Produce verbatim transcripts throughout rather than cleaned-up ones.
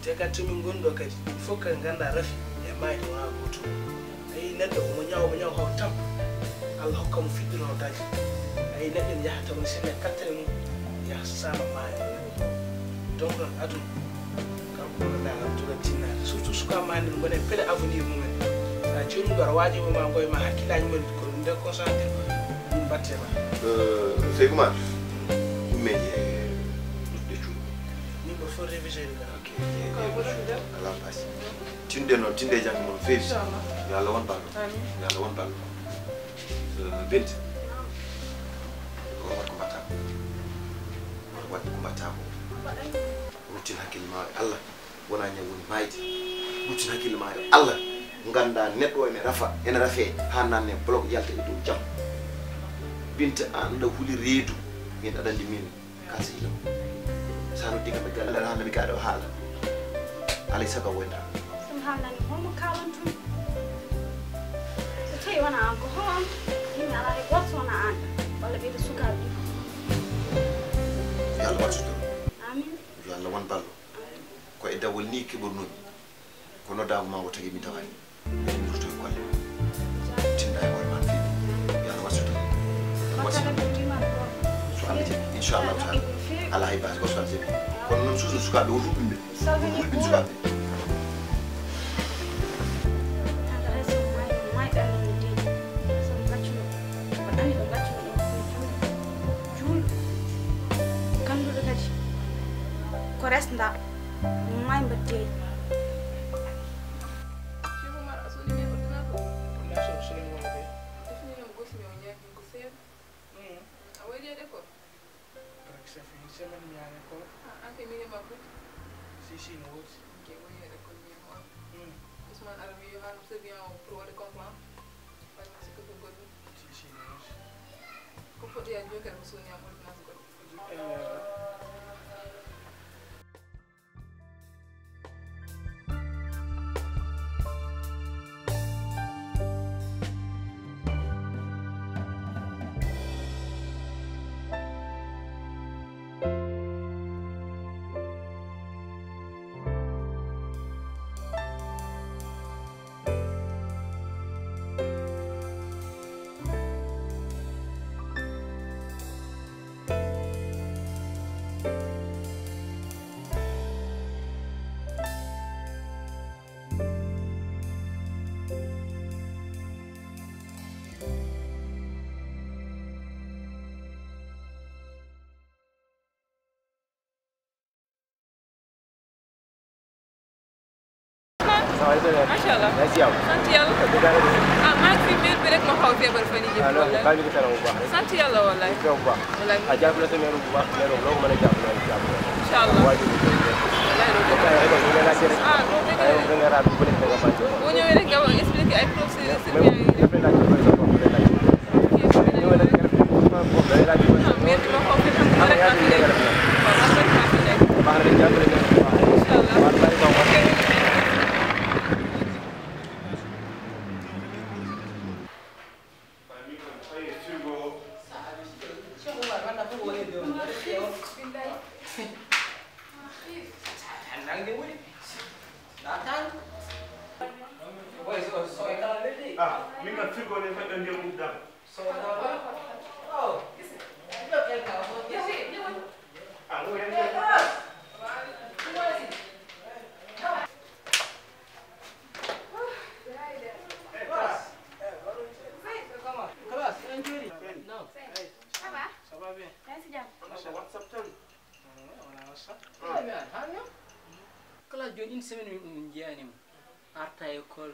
Te kadi to min ngoni ɗo kadi, il faut que nganndaa rafi e maayde wonaa gootum. A yii neɗɗo omo ñawa, omo ñawa haw tampa, Allah hokka mo fiɗɗiroowo dañde. A yii neɗɗo ene yaha tawa ne senne kattere mum, yaha saama maaya. Donc noon aduna, kanko wonanaa am joga tinnaade. Surtout sukaa maa nde ngoni e pele avenir mumen. Sa jooni ɗo aɗa waaji ma ngoy ma hakkillaaji mumen ko nde concentré ko ɗum mbatte ma. Seydi Oumar, ɗum meeɗi e ɗuɗɗe cuuɗi. Min mboɗo foti révisé de. Ok, ok, ok. Alaa baasi. Tinɗe noon, tinɗe e janngo mon feewi. Inchallah. Yo Allah won ballo. Amin. Yo Allah won ballo. Eh, Binta. Ko wat ko mbatta ko. Wat ko mbatta ko. Ruttin hakkille ma e Allah. Wona ñaw woni maayde. Ruttin hakkille ma e Allah. Ngannda neɗɗo ene rafa, ene rafe, haa nanne bloc yalta e dow jam. Binta an aɗa huli reedu. Min aɗa anndi min. Ka sehil am. Sa noddi kam e galle, aɗa haalna mi kaɗa o haala. Alay sago a woynata. So mi haalnani, holmo kaalantum? So tawi wona an, ko hol on? Yimɓe alaa hay gooto so wona an. Walla ɓeydo sukaaɓe. Yo Allah waɗ sutura. Amin. Yo Allah won ballo. Amin. Ko e dawol ni keɓornomi. Ko noddaango ma ngo tagi mi dawani. Eɗen nurto e golle. Tinda e hoore ma no feewi. Yo Allah waɗ sutura. Waɗ sutura. So Allah jaɓi, inchallahu taala. Alaa hay baasi, so Allah jaɓi. Kono noon suuso sukaaɓe, woto huɓɓin ɓe. Woto huɓɓin sukaaɓe. Juulɗo, ganduɗo kadi ko resnda, may mbaɗ deeƴi. Cheikh Oumar, a soodii men ordinateur? Ordinateur o soodii mo kay. Defini mo gosi mi o ñaaki ko seeɗa. Mm. A waɗi jeyde école? Presque ça fait une semaine mi yaha école. Ah, an kay min e ma foti. Si, si, no woodi. Kay woni e école mi e hoore. Mm. Ousmane ara wi yo haanum sirbi o pour waɗde complan. Waɗi ma sikka ko goɗɗum. Si, si, no woodi. Ko foti yaade jooni kadi ko soodani am ordinateur goɗɗo. Eh. Machallah. Yaa ngi si jàmm? Sant Yàlla. Ko dëgg Yàlla de. Ah, maa ngi fi, maire bi rek moo xaw a feebar fan yii yëpp. Alors, wallaahi. Baa ngi ko tane bu baax rek. Sant Yàlla, wallaahi. Ngi fi bu baax. Wallaahi. A jàppale sa maire bu baax, maire boobu loo ko mën a jàppale, jàppale. Incha Allah. Waajur bi. Wallaahi, loolu dëgg la. Ay, ay, da nga laajte rek. Ah, non, dëgg la. Ay, da nga raadu bu nekk da nga bàyyi. Boo ñëwee rek nga wax, expliquer ay professeurs yi, c'est bien. Daf leen laaj, daf leen laaj. Ah, min kam frigo ne, fayɗo ndiyam uddam. Ça va? Ça va bien. Yaa ngi si jàmm? Machallah, WhatsApp tan. Ah, wala WhatsApp. Ah, mais alhamdulillah. Kala jooni une semaine min, min njiyaani mo. Arta école.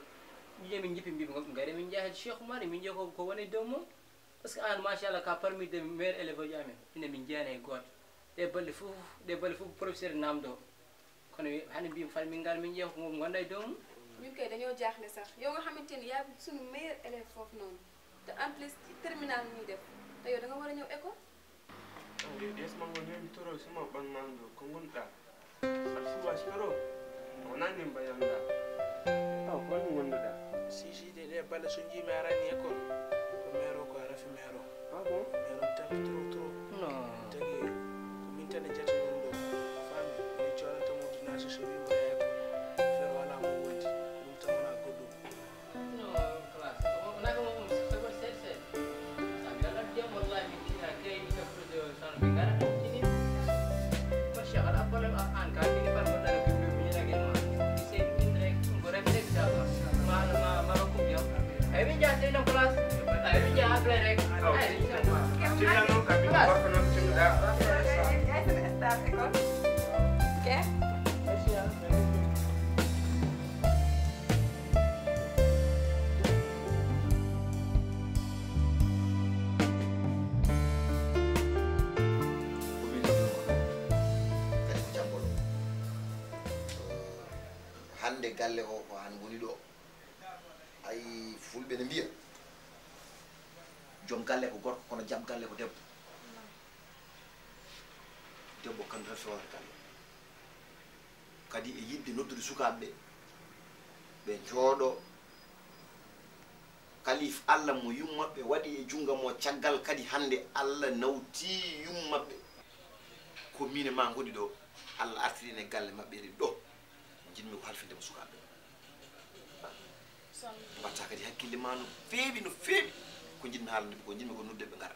Ɓiɓɓe min njippi mbiɓe ngari min njaha Cheikh Oumar, min njiya ko, ko woni dow mum. Parce que an, machallah, ka parmi des meilleurs élèves uji amen. Ina min njiyaani e gooto. Ɗe balɗe fof, ɗe balɗe fof ko professeur namdo. Kono wi-, hannde mbimi fal min ngar min njiya ko ngonɗa e dow mum. Min kay dañoo jaaxle sax. Yow nga xamante ni yaa sunu meilleur élève foofu noonu. Te en plus ci terminal ñuy def. Te yow da nga war a ñëw école. Ɗe, ɗe suma ngo nemi toro suma ɓannando ko ngonɗa. Alfuwa soro. Wona nimba yanda. Aw, ko holno ngonduɗa? Si, si, de, de, balla so jiimi arani école. Ko mero ko a rafi mero. Ah bon? Mero tan ko trop, trop. Non. Tagi, ko min tan e jati ɗum ɗo. Fami, mi coolata mo ordinateur so wi mo yaha école. Tinno noon kam, min gorko noon tinno ɗa. Ok. Hannde galle o ko han woni ɗo. Ay, fulɓe ne mbiya, joom galle ko gorko, kono jam galle ko debbo. Debbo kanko tan fewata galle. Kadi e yiɗde noddude sukaaɓe ɓe, ɓe njooɗo. Kalif Allah mo yummaɓɓe waɗi e junngo mo caggal, kadi hannde Allah nawti yummaɓɓe. Ko min e ma ngoni ɗo, Allah artiri en e galle maɓɓe, eɗen ɗo. Njiɗmi ko halfinde mo sukaaɓe. Mbatta kadi hakkille ma no feewi, no feewi. Ko njiɗmi haalande ɓe, ko njiɗmi ko noddude ɓe ngara.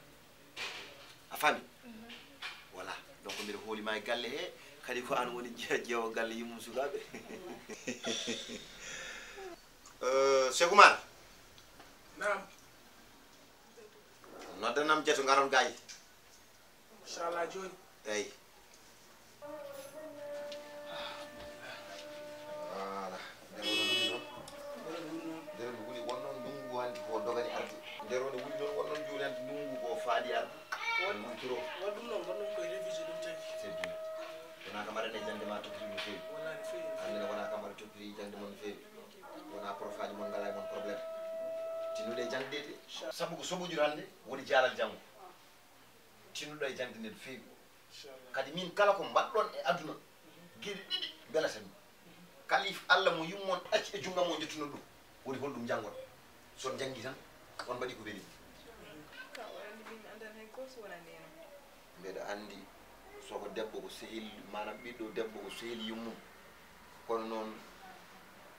A faami? Voilà. Donc mbiɗa hooli ma e galle he, kadi ko an woni je-, jeewo galle yummum sukaaɓe. Euh, Cheikh Oumar. Naam. Noddanam jeto ngaron gaay. Inchallah jooni. Eyi. Voilà. Nder woni wuli noon. Nder woni wuli noon. Nder woni wuli won noon ndunngu hanti ko dogani arde. Nder woni wuli noon won noon jooni hanti ndunngu ko faali arde. Won wuli trop. Won ɗum noon, won ɗum koye révisé ɗum tagi. C'est bien. Wonaa kam aɗa anndi jannde ma toppiti no feewi. Wonaa no feewi. Hannde ne wonaa kam aɗa toppiti jannde mon no feewi. Wonaa profaaji mon ngalaa e mon problème. Tinnuɗe e jannde de. Sabu ko soɓujur hannde woni jaalal janngo. Tinnuɗo e jangde nden feewi. Inchallah. Kadi min kala ko mbaɗɗon e aduna, geɗe ɗiɗi mbelata min. Kalif Allah mo yummon acci e junngam o jettuno ɗum. Woni holɗum njanngon? So on njanngi tan, on mbaɗi ko weli. Ka o anndi min anndan hay gooto wona neene. Mbeɗa anndi so ko debbo ko sehil, maanaam ɓiɗɗo debbo ko sehil yummum. Kono noon,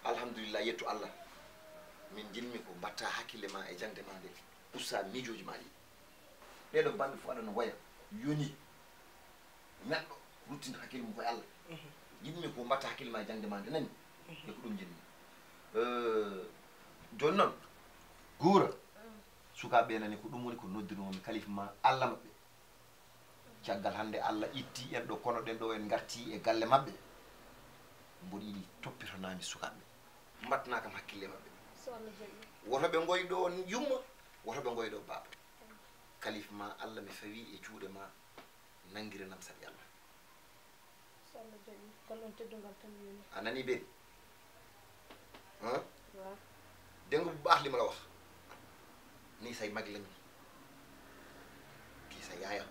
alhamdulillah, yettu Allah. Min njiɗmi ko mbaɗta hakkille ma e jangde ma nde. Usta miijooji ma ɗi. Ɗee ɗoo balɗe fof aɗa no woya, yoni neɗɗo ruttinta hakkille mum koye Allah. Yiɗmi ko mbaɗta hakkille ma e jangde ma nde nani. E ko ɗum njiɗmi. Euh, jooni noon, Guura, sukaaɓe nani ko ɗum woni ko noddunomi kalifa ma Allah maɓɓe. Caggal hannde Allah itti en ɗo kono ɗen ɗo en ngarti e galle maɓɓe. Mboɗo yiɗi toppitoɗaa mi sukaaɓe. Mbaɗtanaa kam hakkille maɓɓe. So Allah jaɓi. Woto ɓe ngoy ɗo yumma, woto ɓe ngoy ɗo baaba. Kalifa ma Allah mi fawi e juuɗe ma, nanngiranam sabi Allah. So Allah jaɓi, ko noon teddungal tan mi woni. A nani beri? Hein? Waaw. Dégg nga bu baax li ma la wax? Nii say mag lañu. Kii sa yaaya.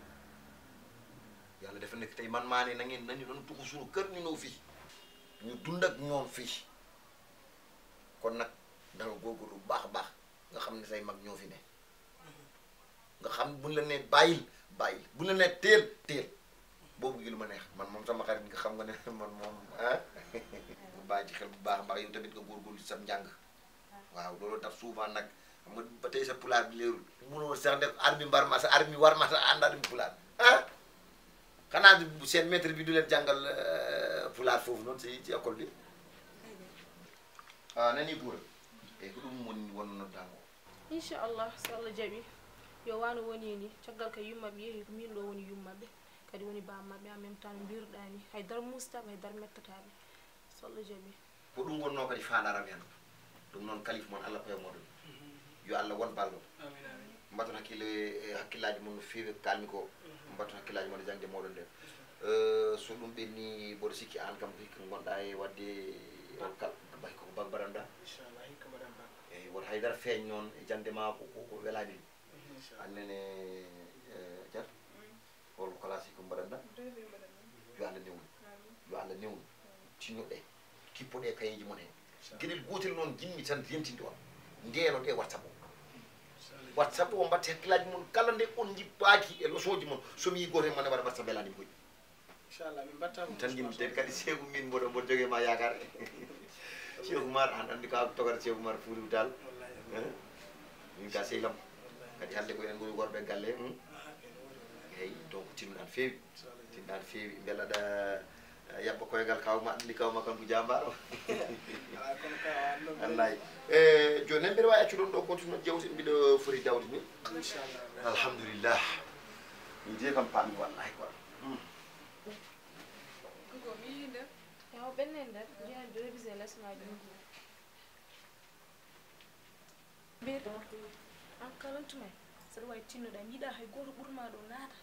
Yàlla dafa nekk tey man maa ne na ngeen nañu doon tuxu suñu kër ñu ñëw fii. Ñu dund ak ñoom fii. Kon nag, da nga góorgóorlu bu baax a baax. Nga xam ne say mag ñoo fi ne. Nga xam buñ la nee bàyyil, bàyyil. Buñ la nee teel, teel. Boobu gi lu ma neex. Man moom sama xarit nga xam nga ne man moom, ah. Nga bàyyi ci xel bu baax a baax, yow tamit nga góorgóorlu ci sam njàng. Waaw, loolu tax souvent nag, xam nga ba tey sa pulaar bi leerul. Mënoo sax def armi mbar ma, sa armi war ma, sa ànd armi pulaar. Ah? Xanaa du seen maître bi du leen jàngal, euh, pulaar foofu noonu ci, ci école bi? Ah, nani Guura? E ko ɗum woni wonno noddaango. Inchallah, so Allah jaɓi, yo wano woni ni, caggal ka yummaɓe yehi, ko min ɗo woni yummaɓe, kadi woni bammaɓe, en même temps no mbiruɗa ni, hay dara mustaɓe, hay dara mettataɓe, so Allah jaɓi. Ko ɗum wonno kadi faandaram hen. Ɗum noon kalifa mon, Allah payo moɗon. Yo Allah won ballo. Amin, amin. Mbaton hakkille, e hakkillaaji mon no feewi ko kalmi ko. Mbaton hakkillaaji mon e jangde moɗon nde. Eh, so ɗum ɓenni, mboɗo sikki aan kam ko hikka ngonɗa e waɗde on kal, ba hikka ko bag mbaɗanɗa? Inchallah, hikka mbaɗan bag. Eyi, woto haydara feeñ noon e jangde ma ko, ko, ko welaani ɗum. Inchallah. Annene, eh, Jar? Hol ko kalasi ko mbaɗanɗa? Yo Allah newnu. Yo Allah newnu. Tinnoɗe. Kippoɗe kayeji mon hen. Geɗel gotel noon jinmi tan rentinde on. Ndeenoɗe WhatsApp o. WhatsApp o mbatte hakkillaji mon kala nde on jippaaki e losoji mon. So mi yi goto hen mane waɗa WhatsApp welani mi hoƴi. Inchallah, min mbatta ɗum tan jinmi te kadi seegu min mboɗo mboɗo jogue ma yakar. Cheikh Oumar, an andi ka togata Cheikh Oumar Fouriou Tall. Wallahi. Hein? Min ka sehlam. Wallahi. Kadi hande ko enen ngoni worɓe galle. Hmm? Ah, en woni wallahi. Eyi, donc tinno ɗaa no feewi. Tinno ɗaa no feewi. Mbela aɗa, eh, yaɓɓa koyngal kaw ma, anndi kaw ma kanko jaambaaro. Alaa, kono kaw an ɗon wallaay. Eh, jooni noon mbiɗa waawi accude on ɗo continuer jewte, mbiɗo foti dawde ni. Inchallah. Alhamdulillah. Min jeyi kam paami wallahi quoi. Hmm. Gogo, mi yii nder. Yo ɓenne nder, njeyen ɗo réviser leçon aji ɗum. Mbir, an kalantu men, saɗa wawi tinnoɗa, mi yiɗa hay gooto ɓurma ɗo naata.